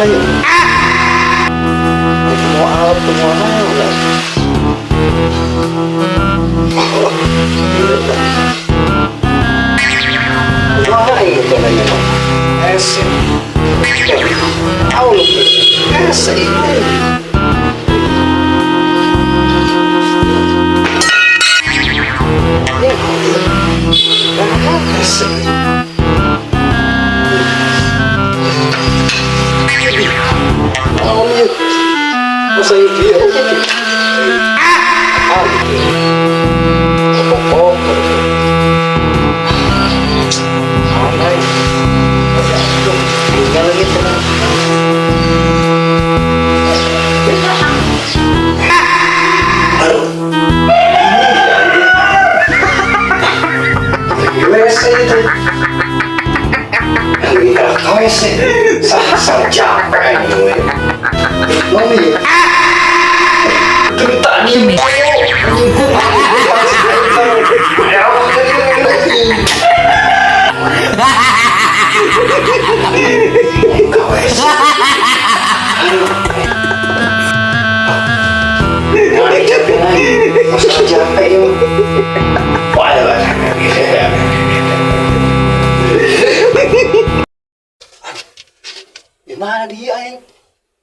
Mana ya? Mau alat tuh mau naon? Oh, iya tah. Kumaha ieu teh ieu mah? Hese. Tahu lu. Hese ini. Hese. Naon ieu? Masa ieu kieu? Ah, gitu. Pokok. Aneh. Tinggal lagi tenang. Aduh. WC itu. Lagi ke WC. Sah sah capek ini. Mami. Terus tadi. Gimana dia aing?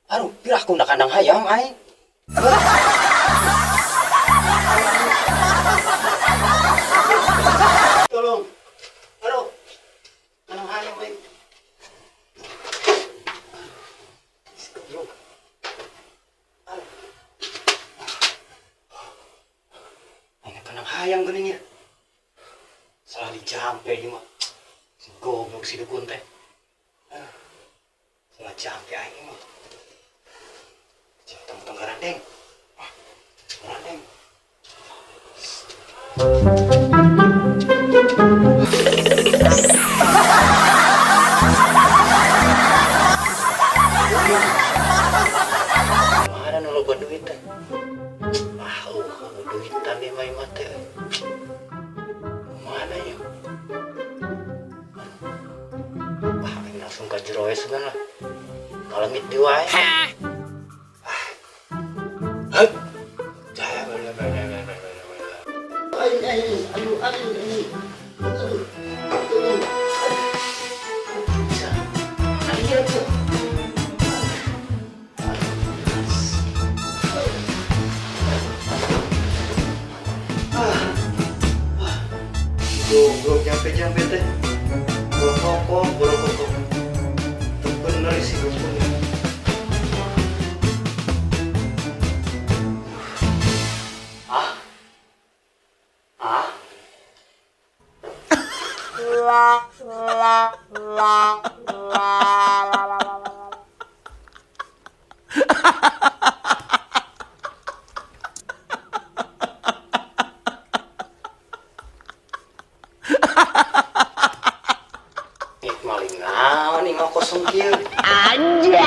Aduh, pirah aku nak kandang hayam aing. Tolong. Aduh. Kandang hayam aing. Aing kandang hayam geuning ya. Salah dijampe ieu mah. Si goblok si dukun teh. Salah jampe aing mah. Tong-tong garandeng. Ah, garandeng. Mana nu loba duit teh? Ah, duitan di mah mah teh. Mana ya? Wah, aing langsung ka jero we sugan lah. Kalemit di wae. Hep. Aing, aing, aduh, aing, aing. Aduh, aduh. Bisa. Ada tuh. Goblok jampe-jampe teh. Borokok, borokok. Tuh bener sih dukun. Ah? Ah? Ih, maling naon nih mah kosong kieu. Anjay.